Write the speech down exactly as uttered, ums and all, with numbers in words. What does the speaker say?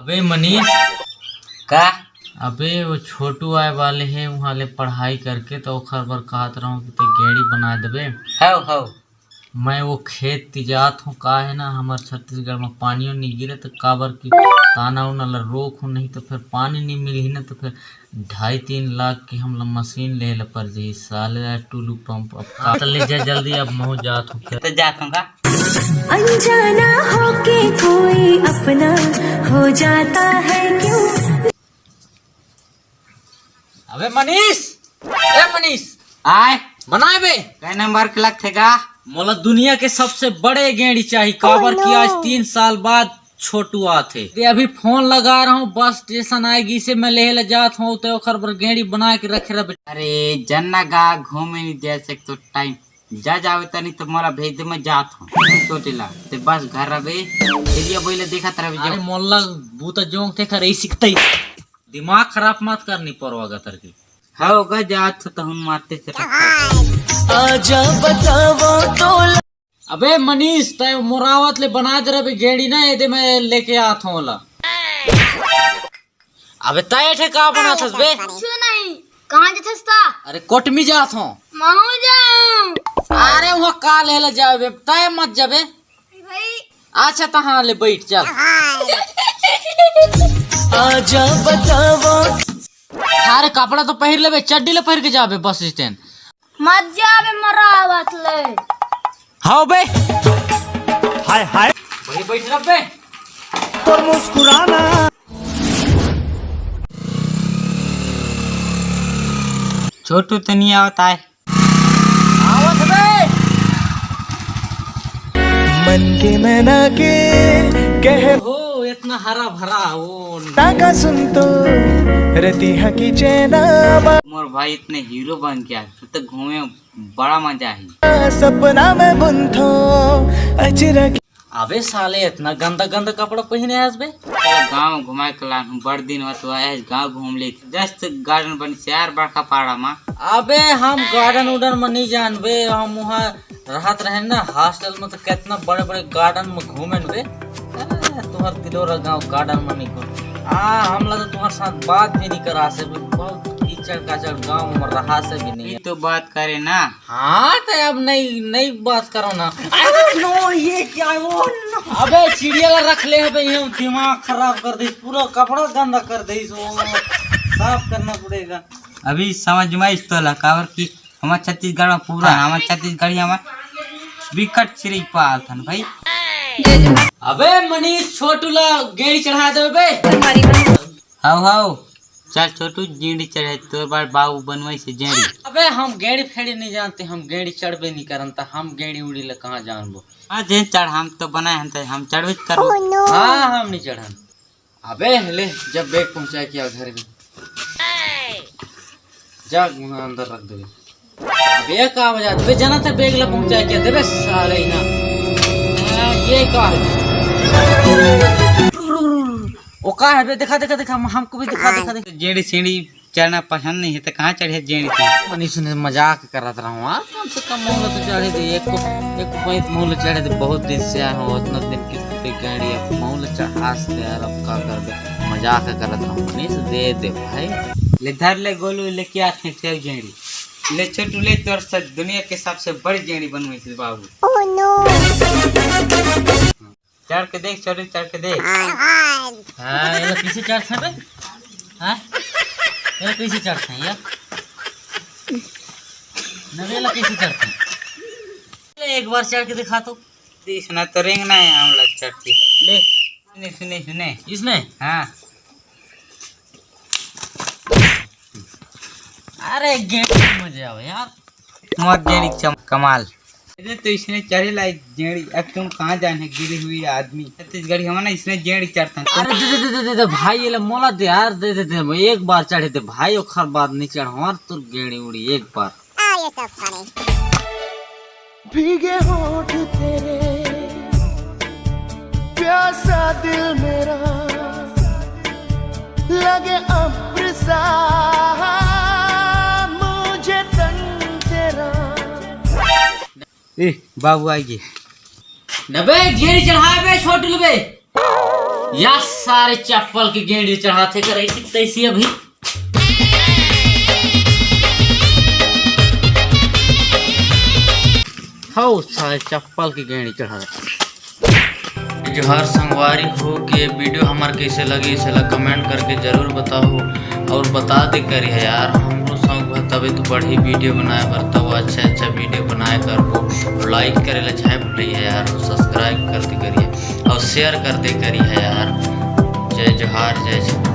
अबे मनीष, का? अबे वो छोटू आए वाले हे, वहाँ ले पढ़ाई करके, तो ओखर बर कहत रहूँ कि ते गेड़ी बना देबे। हव, हव। मैं वो खेत ती जात हूँ, का है ना, हमर छत्तीसगढ़ में पानियो नहीं गिरे, तो काबर कि ताना उना ला रोक हूँ, नहीं तो फिर पानी नहीं मिलही ना, तो फिर ढाई तीन लाख की हमला मशीन ले ले पर जी, साले टुल्लू पंप। अब का, तो ले जा जल्दी, अब महू जात हूँ फिर। तो जात हूँ का? अनजाना होके कोई अपना हो जाता है क्यों? अबे मनीष, ए मनीष, आय। बनाए बे। कै नंबर के लगथे गा? मोला दुनिया के सबसे बड़े गेड़ी चाही, काबर कि आज तीन साल बाद छोटू आथे। ते अभी फोन लगा रहा हूँ, बस स्टेशन आए गिसे, मैं लेहे ला जात हूँ, तो ओखर बर गेड़ी बना के रखे रह। अरे जन्ना गा घूमे नहीं दे सकतो टाइम, जा जावे तनी तो मोला भेज दे, मैं जात हूँ। सोचे ला ते बस घर रहे, फेरिया बोइला देखत रहे। अरे मोला बूता जोंग थे कर ऐसी दिमाग खराब मत करनी परवा गतर के। हव गा, जात हो तहुन मारते से। आजा बतावा तो। अबे मनीष, तय मोरावत ले बना दे रहे गेड़ी ना, एदे मैं लेके आत हूँ ला। अबे तय ठे का बनात हस बे? कुछ नहीं। कहाँ जाथस ता? अरे कोटमी जात हूँ। महू जाऊँ। अरे वहाँ का लेला जाबे, तय मत जाबे। भाई। अच्छा, त हाँ, ले बैठ, चल। आजा बतावा। सारे कपड़ा तो पहिर लेबे, चड्डी ले पहिर के जाबे बस स्टैंड। मत जाबे मरावत ले। हाँ बे। हाय, हाय। वही बैठ रह बे। और मुस्कुराना। छोटू तो नहीं आवत आय। आवत बे। मन के मैना के कह हो, इतना हरा भरा वो। ताका सुन तो रतिहा की चैना बा। मोर भाई इतने हीरो बन गया, तो घूमे बड़ा मजा है। सपना में बुनथो अचरा। अबे साले, इतना गंदा गंदा कपड़ा पहिने आस बे। गांव घुमाए के लान हूँ, बड़ दिन होत हुआ है, गांव घूम ले। जस्ट गार्डन बन चार बड़का पाड़ा मा। अबे हम गार्डन उर्डन में नहीं जानबे, हम वहाँ रहत रहे ना हॉस्टल में, तो कितना बड़े बड़े गार्डन में घूमेन बे। ए, तुहर तिलोरा गांव गार्डन में नहीं घूम। आ, हमला तो तुहर साथ बात भी नहीं करा से, बहुत कीचड़ काचड़ गांव में रहा से भी नहीं। ये तो बात करे ना। हाँ, तो अब नहीं, नहीं बात करो ना। अरे नो, ये क्या है? वो नो। अबे चिड़िया ला रख ले, अबे ये दिमाग खराब कर दे, पूरा कपड़ा गंदा कर दे, इसको साफ करना पड़ेगा। अभी समझ में इस तो ला, काबर की हमार छत्तीसगढ़ में पूरा, हमार छत्तीसगढ़िया में विकट चिड़ई पालथन भाई। अबे मनीष, छोटू ला गेड़ी चढ़ा दे बे। हाव, हाव। चल छोटू, गेड़ी चढ़े, तोर बार बाबू बनवाई से गेड़ी। अबे हम गेड़ी फेड़ी नहीं जानते, हम गेड़ी चढ़बे नहीं करन, त हम गेड़ी उड़ी ले कहाँ जानबो? हाँ, जे चढ़, हम तो बनाए हन, त हम चढ़बे करबो। हाँ, हम नहीं चढ़न। अबे ले, जब बैग पहुंचा के आ घर में, जा वहाँ अंदर रख देबे। अबे का बजा, अबे जाना था बैग ला पहुंचा के देबे साले ना। हाँ, ये का है? ओ का है बे? दिखा, दिखा, दिखा, हम, हमको भी दिखा, दिखा, दिखा। जेड़ी सीढ़ी चढ़ना पसंद नहीं है, तो कहाँ चढ़े जेड़ी सीढ़ी? मनीष ने मजाक करत रहूं, हाँ, कम से कम मोहला तो चढ़े दे, एक को, एक को मोहला चढ़े दे, बहुत दिन से आए हो, उतना दिन की गाड़ी अब मोहला चढ़ास दे यार, अब का करबे? मजाक करत रहूं, मनीष दे दे भाई। ले धर ले गोलू, लेके आ थे जेड़ी। ले छोटू, ले तोर से दुनिया के सबसे बड़ी जेड़ी बनवाई थी बाबू। Oh no। चढ़ के देख छोटू, चढ़ के देख। हाँ, ये लो कैसे चढ़ते हैं बे? हाँ? ये लो कैसे चढ़ते हैं यार? ना बे, ये लो कैसे चढ़ते हैं? ले एक बार चढ़ के दिखा तो। इसने तो रेंगना है, हम लोग चढ़ती। ले, सुने, सुने, सुने। इसने? हाँ। अरे गेड़ी मजे आवे यार। मत जेड़ी चम-, कमाल। अरे तो इसने चढ़े लाई जेड़ी, अब तुम कहाँ जाने गिरे हुए आदमी। छत्तीसगढ़ी हम ना इसने जेड़ी चढ़ता है। अरे दे, दे, दे, दे, दे, भाई, ये ले मोला दे यार, दे, दे, दे, एक बार चढ़े दे भाई, ओखर बाद नहीं चढ़, हमार तो गेड़ी उड़ी एक बार। भीगे होठ तेरे, प्यासा दिल मेरा, लगे अब्र सा मुझे तन तेरा। ए, बाबू आइए। नबे, गेड़ी चढ़ाए बे, छोटू बे। या सारे चप्पल के गेंडी चढ़ाथे कर ऐसी तैसी अभी। हौ सारे चप्पल के गेंडी चढ़ा। जोहार संगवारी हो, के वीडियो हमार कैसे लगी, इसे ला कमेंट करके जरूर बताओ। और बता दे करिए यार, हमरो शौक बा तबे तो बढ़ी वीडियो बनाए बर, तब अच्छा अच्छा वीडियो बनाए करबो। और लाइक करे ला छाए भूलिए यार, और सब्सक्राइब कर दे करिए, और शेयर कर दे करिए यार। जय जोहार, जय छत्तीसगढ़।